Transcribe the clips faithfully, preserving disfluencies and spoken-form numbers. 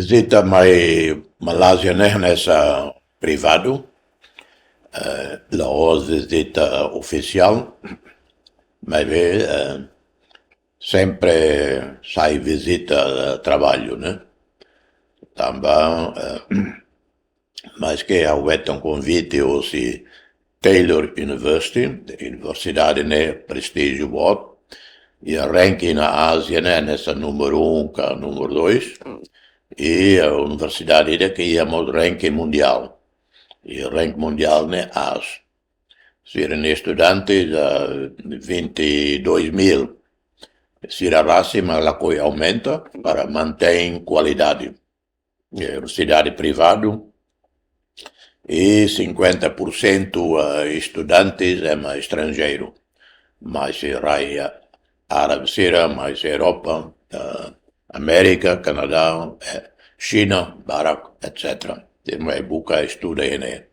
Vizita mai Malázia ne'e hanesan privadu, eh, la'ós vizita ofisiál, maibé, eh, sempre sai vizita, eh, traballu, ne'e? Tanba, eh, maske ha'u hetan konvite hosi Taylor University, universidade ne'e prestíjiu boot, iha ranking iha Ázia ne'e hanesan númeru um ka númeru dois, i, eh, universidade ida ke iha mós ranking mundiál. I ranking mundiál ne'e aas. Sira-nia estudante, eh, vinte e dois mil. Sira rasik mak lakohi aumenta para mantein kualidade. Eh, universidade privadu, i cinquenta por cento, eh, estudantes ema estranjeiru. Mais rai, eh, árabe sira, mais Europa, eh, Amérika, Kanadá, eh, Xina, barak, et cetera. Ema buka estuda iha ne'e.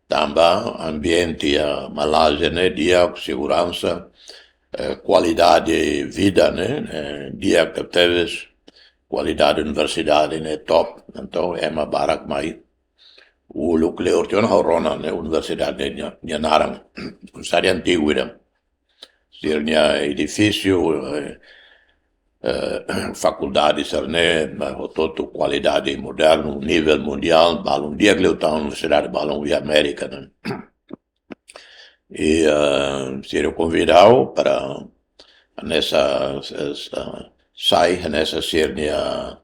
Tanba ambiente iha Malázia ne'e di'ak, seguransa, eh, kualidade vida ne'e, eh, di'ak tebes, kualidade universidade ne'e top. Entaun, ema barak mai. Uluk kleur tiha ona ha'u rona ne'e universidade ne'e nia, nia naran. Universidade antigu ida. Sira-nia edifísiu, eh, eh, fakuldade sira-ne'e, mas hotu-hotu kualidade modernu, nivel mundiál, balun di'ak liután universidade balun iha Amérika ne'e. I, eh, sira konvida ha'u para hanesan, eh, sai hanesan sira-nia,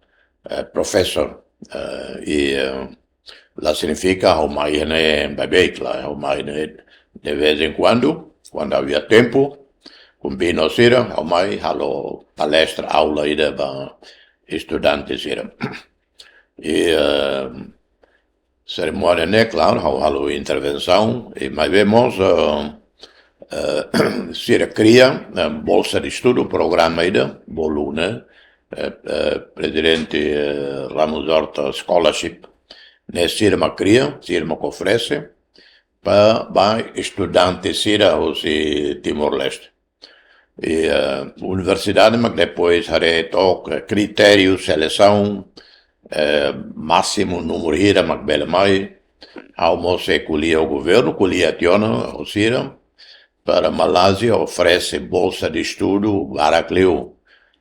eh, profesór, eh, i, eh, la signifika ha'u mai iha ne'e baibain, klaru, ha'u mai iha ne'e de vez em quando, kuandu ha'u iha tempu, kombina ho sira, ha'u mai halo palestra, aula ida ba estudante sira. I, eh, serimónia ne'e, klaru, ha'u halo intervensaun, i maibé mós, eh, eh, sira kria, eh, bolsa de estudu, programa ida, bolu ne'e, eh, eh, Prezidente, eh, Ramos Horta Scholarship, ne'e sira mak kria, sira mak oferese, pa, ba estudante sira hosi Timor-Leste. I, eh, universidade mak depois haree took, eh, kritériu selesaun, eh, másimu númeru hira mak bele mai. Ha'u mós sei ko'alia ho governu, ko'alia tiha ona ho sira, para Malázia oferese bolsa de estudu barak liu.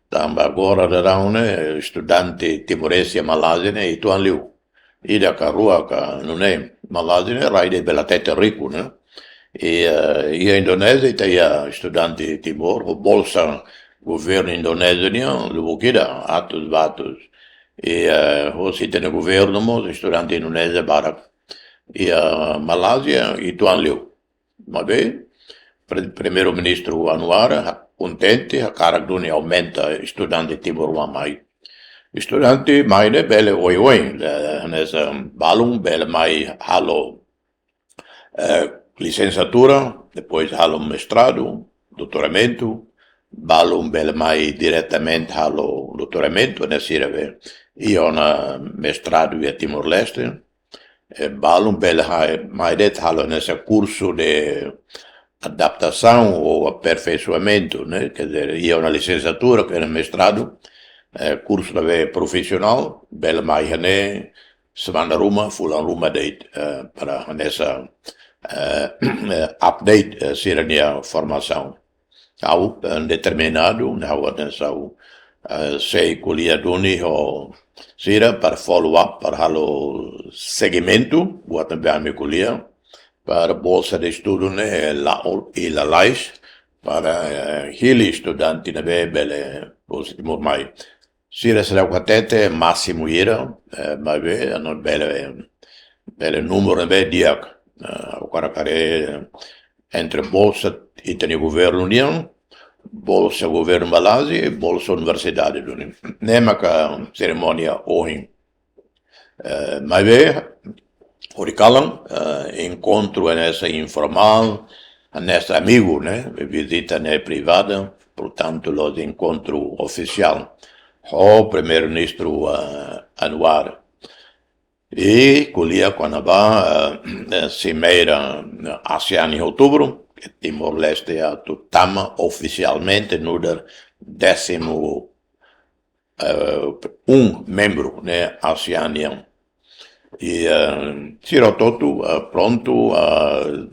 Tanba agora daudaun ne'e estudante timorese iha Malázia ne'e uitoan liu. Ida ka rua ka nune'e, Malázia ne'e rai ida bele hatete riku, ne'e? I, eh, iha Indonézia ita iha estudante Timor, ho bolsa governu Indonézia nian, lubuk ida, atus ba atus. I, eh, hosi ita-nia governu mós, estudante Indonézia barak. Iha Malázia, uitoan liu. Maibé, pre-, Primeiru-Ministru Anwar, ha-, kontente, hakarak duni aumenta estudante timoroan mai. Estudante mai ne'e bele oioin, eh, hanesan balun bele mai halo, eh, lisensiatura, depois halo mestradu, doutoramentu, balun bele mai diretamente halo doutoramentu, ne'e sira be, iha ona mestradu iha Timor-Leste, eh, balun bele ha-, mai de'it halo hanesan kursu de adaptasaun ou aperfeiçoamento, ne'e? Quer dizer, iha ona lisensiatura, ka iha ona mestradu, eh, kursu ne'ebé profisionál, bele mai iha ne'e, semana ruma, fulan ruma de'it, eh, para hanesan, eh, eh, update, eh, sira-nia formasaun. Ha'u, eh, determinadu, ha'u atensaun, eh, sei ko'alia duni ho sira para follow up, para halo segimentu, buat ne'ebé ami ko'alia, para bolsa de estudu ne'e la'o i lalais, para, eh, hili estudante ne'ebé bele bolsa Timor mai. Sira seidauk hatete másimu hira, eh, maibé, anu bele, bele númeru ne'ebé di'ak, eh, agora kare entre bolsa ita-nia governu nian, bolsa governu Malázia, bolsa universidade duni. Ne'e maka serimónia ohin. Eh, maibé, horikalan, eh, enkontru hanesan informál, hanesan amigu, ne'e? Vizita ne'e privada, portantu, la'ós enkontru ofisiál. Ho Primeiru-Ministru, eh, Anwar. I ko'alia kona-ba, eh, eh, simeira, eh, ASEAN iha outubru, ke Timor-Leste atu tama ofisialmente nu'udar désimu eh, um membru ne'e ASEAN nian. I, eh, sira hotu, eh, prontu, eh,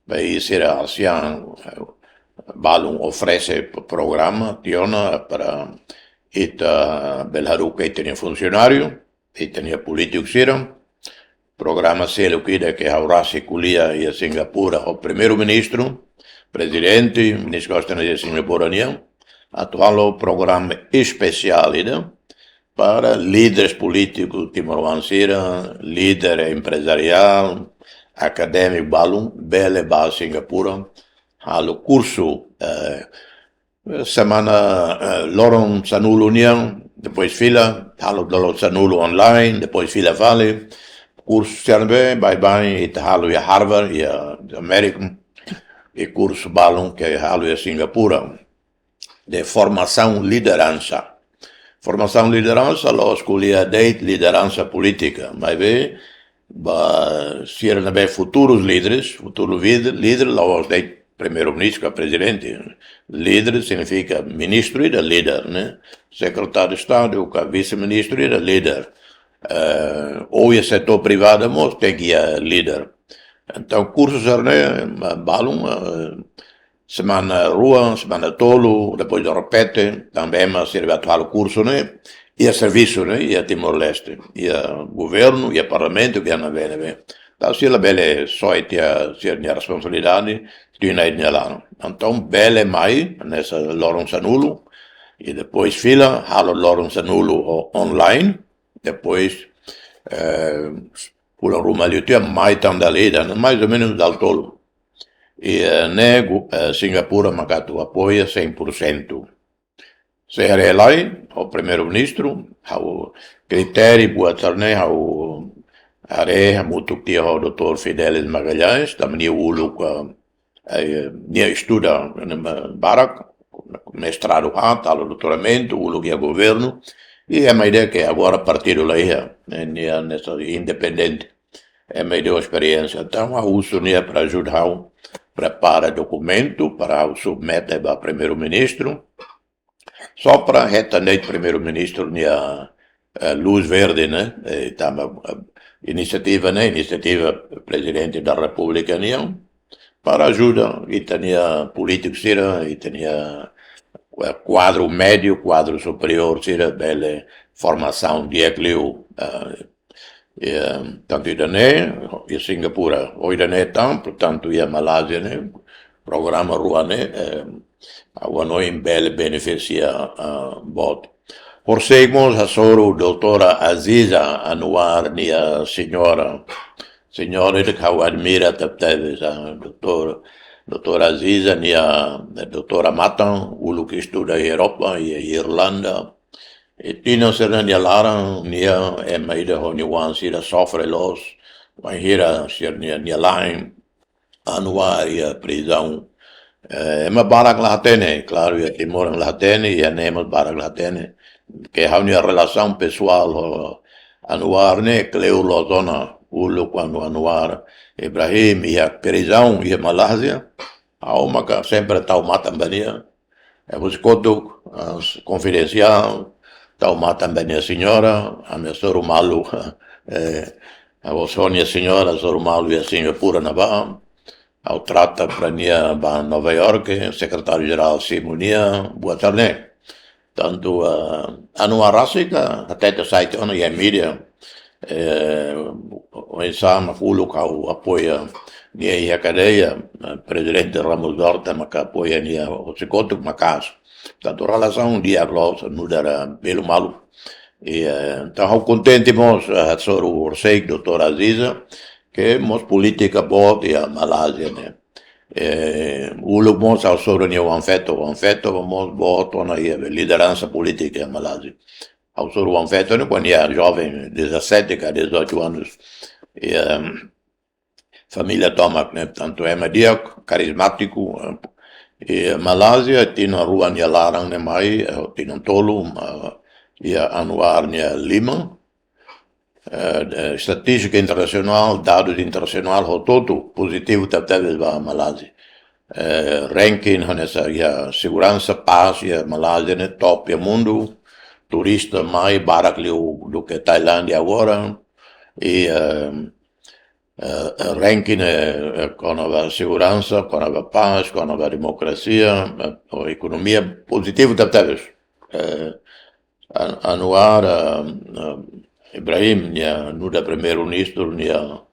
país sira ASEAN, eh, balun oferese p-, programa tiha ona para ita bele haruka ita-nia funsionáriu, ita-nia polítiku sira. Programa seluk ida ke ha'u rasik ko'alia iha Singapura ho Primeiru-Ministru, Prezidente, Ministru Estranjeiru Singapura nian, atu halo programa espesiál ida para líderes polítiku timoroan sira, líder emprezariál, akadémiku balun, bele ba Singapura, halo kursu, eh, semana, eh, loron sanulu nian, depois fila, halo loron sanulu online, depois fila fali, kursu sira ne'ebé, baibain, ita halo iha Harvard, iha Amérika, i kursu balun ke halo iha Singapura, de formasaun lideransa. Formasaun lideransa, la'ós ko'alia de'it lideransa polítika, maibé, ba, sira ne'ebé futurus líderes, futuru líder, líder, la'ós de'it Primeiru-Ministru ka Prezidente. Líder signifika ministru ida líder, ne'e? Sekretáriu Estadu ka vise-ministru ida líder. Eh, ou iha setór privadu mós tenke iha líder. Entaun, kursu sira-ne'e, balun, eh, semana rua, semana tolu, depois repete, tanba ema sira atu halo kursu ne'e, iha servisu ne'e, iha Timor-Leste, iha governu, iha parlamentu, iha ne'ebé-ne'ebé. Entaun, sira labele soe tiha sira-nia responsabilidade, tinan ida nia laran. Entaun, bele mai, hanesan loron sanulu, i depois fila, halo loron sanulu ho-, online, depois, eh, fulan ruma liu tiha, mai tan dala ida, mais ou menus dala tolu. I, eh, ne'e gu-, eh, Singapura maka atu apoia cem por cento. Se haree lai, ho Primeiru-Ministru, ha'u kritériu buat sira-ne'e, ha'u haree hamutuk tiha ho doutór Fidelis Magalhães, tanba nia uluk, eh, eh, nia estuda, eh, barak, mestradu haat, halo doutoramentu, uluk iha governu, i ema ida ke agora partidu la iha, eh, nia hanesan independente. Ema ida ho esperiénsia. Entaun, ha'u husu nia para ajuda ha'u prepara dokumentu para ha'u submete ba Primeiru-Ministru. Só para hetan de'it Primeiru-Ministru nia, eh, luz verde, ne'e? Eh, tanba, eh, inisiativa ne'e, inisiativa Prezidente da Repúblika nian, para ajuda ita-nia polítiku sira, ita-nia, eh, kuadru médiu, kuadru superiór sira, bele formasaun di'ak liu, eh, eh, tantu ida-ne'e, iha Singapura, ou ida-ne'e tan, portantu, iha Malázia ne'e, programa rua ne'e, eh, ha'u hanoin bele benefisia, ah, boot. Horisehik mós hasoru doutora Aziza Anwar nia señora. Señora ida ke ha'u admira tebetebes, ah, doutora, doutora Aziza nia, doutora matan, uluk estuda iha Europa, iha Irlanda. I tinan sira nia laran, nia ema ida ho nia oan sira sofre loos, bainhira sira-nia, nia la'en Anwar iha prizaun. Eh, ema barak la hatene, klaru, iha Timor la hatene, iha ne'e mós barak la hatene. Ke ha'u-nia relasaun pesoál ho Anwar ne'e kleur loos ona, uluk kuandu Anwar Ibrahim iha prizaun iha Malázia, ha'u maka sempre tau matan ba nia. Eh, husi kotuk, ah, konfidensiál, tau matan ba nia señora, ami hasoru malu, eh, ha'u ho nia señora hasoru malu iha Singapura ne'ebá. Ha'u trata para nia ba Nova York, eh, sekretáriu jerál simu nia, buat sira-ne'e. Tantu, ah, Anwar rasik, ah, hatete sai tiha ona iha média, eh, oinsá mak uluk ha'u apoia nia iha kadeia, eh, Prezidente Ramos-Horta maka apoia nia husi kotuk maka'as. Tantu relasaun di'ak loos, nu'udar belu malu. I, eh, entaun ha'u kontente mós, eh, hasoru horisehik doutora Aziza, ke mós polítika boot iha Malázia ne'e. Eh, uluk mós ha'u hasoru nia oan-feto, oan-feto mós boot ona iha lideransa polítika iha Malázia. Ha'u hasoru oan-feto ne'e kuandu nia joven, dezassete ka dezoito anos. I, ehm, família tomak ne'e, tantu ema di'ak, karizmátiku, eh, i Malázia, tinan rua nia laran ne'e mai, eh, tinan tolu, ma, iha Anwar nia liman. Eh, eh, estatístika internasionál, dadus internasionál, hotu-hotu pozitivu tebetebes ba Malázia. Eh, ranking, hanesan iha seguransa, pás, iha Malázia ne'e top iha mundu, turista mai barak liu duké Tailándia agora. I, eh, eh, ranking, eh, kona-ba seguransa, kona-ba pás, kona-ba demokrasia, eh, ho ekonomia pozitivu tebetebes. Eh, An-, Anwar, eh, eh, Ibrahim, nia nu'udar primeiru-ministru, nia,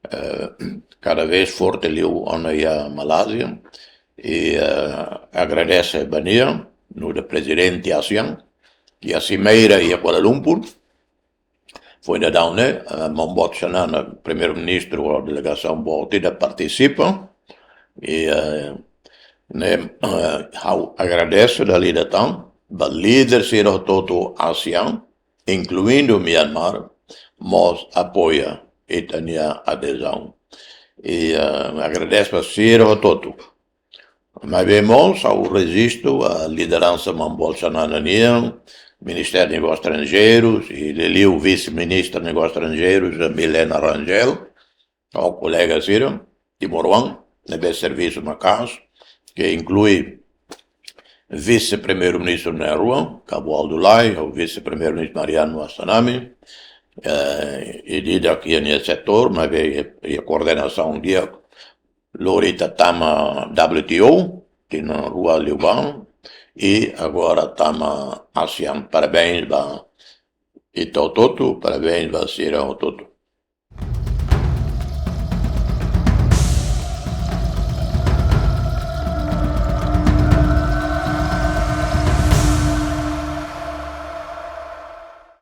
eh, kada vez forte liu ona iha Malázia. I, eh, agradese ba nia, nu'udar prezidente ASEAN, iha simeira iha Kuala Lumpur. Foin daudaun ne'e, eh, maun boot Xanana, primeiru-ministru, ho delegasaun boot ida partisipa. I, eh, ne'e, eh, ha'u agradese dala ida tan ba líder sira hotu-hotu ASEAN, inkluindu Myanmar, mós apoia ita-nia adezaun. I, eh, agradese ba sira hotu-hotu. Maibé mós ha'u rejistu lideransa maun boot Xanana nian, Ministériu Negósius Estranjeirus, i liuliu Vise-Ministra Negósius Estranjeirus, Milena Rangel, ho kolega sira timoroan ne'ebé servisu maka'as, ke inklui Vise-Primeiru-Ministru na'in-rua, Cabo Aldulai, ho Vise-Primeiru-Ministru Mariano Assanami, eh, i ida-idak iha nia setór, maibé iha koordenasaun di'ak, lori ita tama W T O, tinan rua liubá, i agora tama ASEAN. Parabéns ba ita hotu-hotu, parabéns ba sira hotu-hotu.